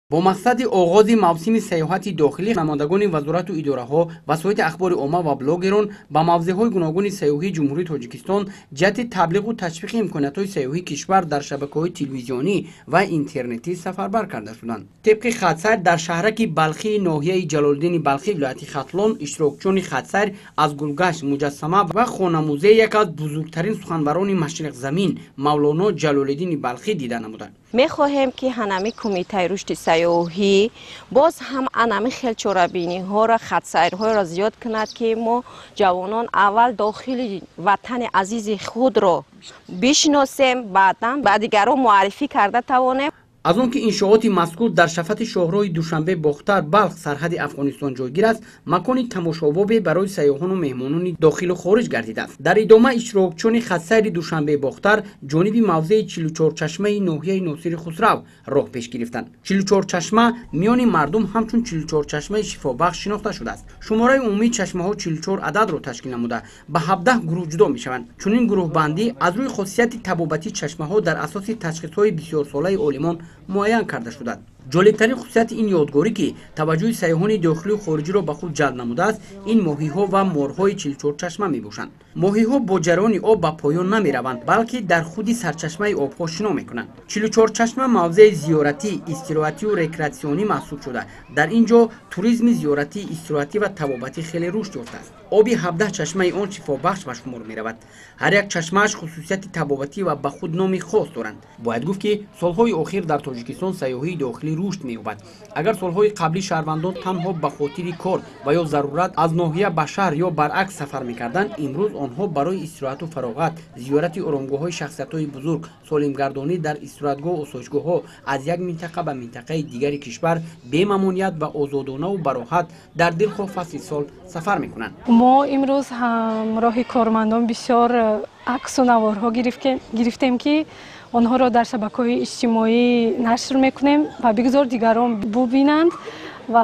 Бо мақсади оғози мавсими сайёҳати дохилӣ намояндагони вазорату идораҳо, васоити ахбори омма ва блогерон ба мавзеъҳои гуногуни сайёҳии Ҷумҳурии Тоҷикистон ҷиҳати таблиғу ташвиқи имкониятҳои сайёҳии кишвар дар шабакаҳои телевизионӣ ва интернетӣ сафарбар карда шуданд. Тибқи хатсайр, дар шаҳраки Балхии ноҳияи Ҷалолиддини Балхӣ, вилояти Хатлон, иштирокчиёни хатсайр аз гулгашт, муҷассама ва хонамузеи яке аз бузургтарин суханбарони машриқзамин, Мавлоно Ҷалолиддини Балхӣ, дида намуданд. Мехоҳем, ки ҳанами Кумитаи рушди сайёҳӣ боз ҳам анами хел чорабиниҳоро, хатсайрҳоро зиёд кунад, ки мо ҷавонон аввал дохили ватани азизи худро бишиносем, баъдан ба дигарон муаррифӣ карда тавонем. Аз он ки иншооти мазкур дар шафати шоҳроҳи Душанбе, Бохтар, Балх, сарҳади Афғонистон ҷойгир аст, макони тамошобобе барои сайёҳону меҳмонони дохилу хориҷ гардидааст. Дар идома иштирокчиёни хатсайри Душанбе, Бохтар ҷониби мавзеи Чилучорчашмаи ноҳияи Носири Хусрав роҳ пеш гирифтанд. Чилучорчашма миёни мардум ҳамчун Чилучорчашмаи шифобахш шинохта шудааст. Шумораи умумии чашмаҳо 44 ададро ташкил намуда, ба 17 гурӯҳ ҷудо мешаванд. Чунин гурӯҳбандӣ аз рӯи хосияти табобатии чашмаҳо дар асоси ташхисҳои бисёрсолаи олимон муайян карда шудааст. Ҷолибтарин хусусияти ин ёдгорӣ, ки таваҷҷӯҳи сайёҳони дохилию хориҷиро ба худ ҷалб намудааст, ин моҳиҳо ва морҳои Чилчорчашма мебошанд. Моҳиҳо бо ҷараёни об ба поён намераванд, балки дар худи сарчашмаи обҳо шино мекунанд. Чилучорчашма мавзеи зиёратӣ, истироҳатию рекреатсионӣ маҳсуб шуда, дар ин ҷо туризми зиёратӣ, истироҳатӣ ва табобатӣ хеле рушд ёфтааст. Оби 17 чашмаи он шифобахш ба шумор меравад. Ҳар як чашмааш хусусияти табобатӣ ва ба худ номи хос доранд. Бояд гуфт, ки солҳои охир дар Тоҷикистон сайёҳии дохилӣ рушд меёбад. Агар солҳои қаблӣ шаҳрвандон танҳо ба хотири кор ва ё зарурат аз ноҳия ба шаҳр ё баръакс сафар мекарданд, имрӯз онҳо барои истироҳату фароғат, зиёрати оромгоҳҳои шахсиятҳои бузург, солимгардонӣ дар истироҳатгоҳу осоишгоҳҳо аз як минтақа ба минтақаи дигари кишвар бемамоният ва озодонаву бароҳат дар дилхоҳ фасли сол сафар мекунанд. Мо имрӯз ҳамроҳи кормандон бисёр аксу наворҳо гирифтем, ки онҳоро дар шабакаҳои иҷтимоӣ нашр мекунем ва бигзор дигарон бубинанд ва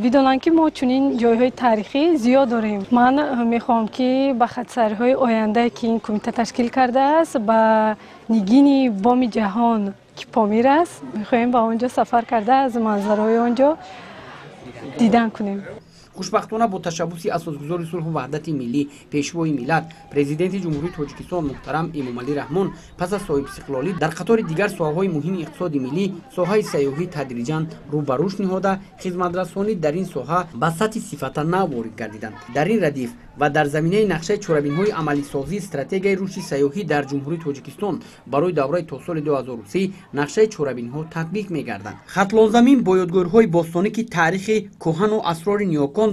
бидонанд, ки мо чунин ҷойҳои таърихӣ зиёд дорем. Ман мехоҳам, ки ба хатсайрҳои ояндае, ки ин кумита ташкил кардааст, ба нигини боми ҷаҳон, ки Помир аст, мехоҳем ба он ҷо сафар карда, аз манзараҳои он ҷо дидан кунем. Хушбахтона, бо ташаббуси асосгузори сулҳу ваҳдати миллӣ, Пешвои миллат, Президенти Ҷумҳурии Тоҷикистон муҳтарам Эмомалӣ Раҳмон, пас аз соҳибистиқлолӣ дар қатори дигар соҳаҳои муҳими иқтисоди миллӣ соҳаи сайёҳӣ тадриҷан рӯ ба рушд ниҳода, хизматрасонӣ дар ин соҳа ба сатҳи сифата нав ворид гардиданд. Дар ин радиф ва дар заминаи нақшаи чорабиниҳои амалисозии стратегияи рушди сайёҳӣ дар Ҷумҳурии Тоҷикистон барои давраи то соли 2030 нақшаи чорабиниҳо татбиқ мегарданд. Хатлонзамин бо ёдгориҳои бостонӣ, ки таърихи кӯҳану асрори ниёконро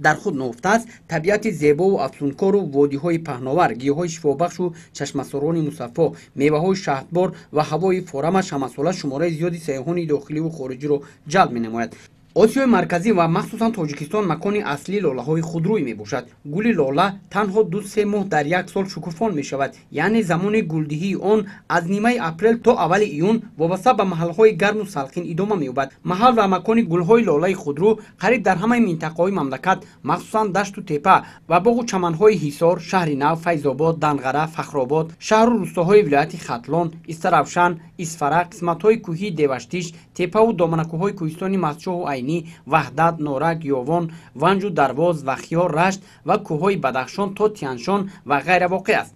дар худ нофтааст, табиати зебову афсункору водиҳои паҳновар, гиёҳҳои шифобахшу чашмасорони мусаффо, меваҳои шаҳдбор ва ҳавои форамаш ҳамасола шумораи зиёди сайёҳони дохиливу хориҷиро ҷалб менамояд. Осиёи Марказӣ ва махсусан Тоҷикистон макони аслии лолаҳои худрӯй мебошад. Гули лола танҳо 2-3 моҳ дар як сол шукуфон мешавад, яъне замони гулдиҳии он аз нимаи апрел то аввали июн вобаста ба маҳалҳои гарму салқин идома меёбад. Маҳал ва макони гулҳои лолаи худрӯ қариб дар ҳамаи минтақаҳои мамлакат, махсусан дашту тепа ва боғу чаманҳои Ҳисор, Шаҳри Нав, Файзобод, Данғара, Фахробод, шаҳру рӯстоҳои вилояти Хатлон, Истаравшан, Исфара, қисматҳои кӯҳии Деваштиш, тепаву доманакӯҳҳои кӯҳистони Мастчоҳу Айнӣ, Ваҳдат, Норак, Ёвон, Ванҷу Дарвоз, Вахиёр, Рашт ва кӯҳҳои Бадахшон то Тяншон ва ғайра воқеъ аст.